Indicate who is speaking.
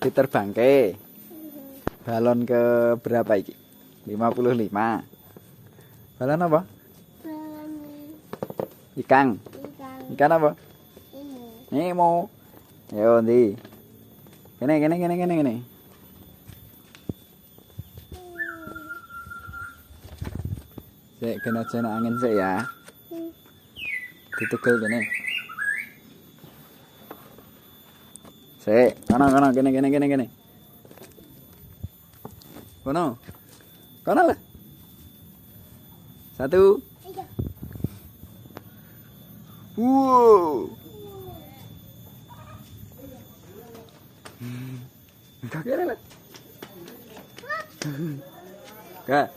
Speaker 1: Diterbangke. Balon ke berapa iki? 55. Balon apa?
Speaker 2: Balon
Speaker 1: Ikan.
Speaker 2: Ikan.
Speaker 1: Ikan apa?
Speaker 2: Ini.
Speaker 1: Nemo. Yo ndi? Kene kene kene kene kene. Sik kena aja angin sik ya. Ditugel kene. Sik, kono kono kene kene kene kene. Kono. Kono lah. 1.
Speaker 2: 3.
Speaker 1: Wow. Kok kene lah. Gak.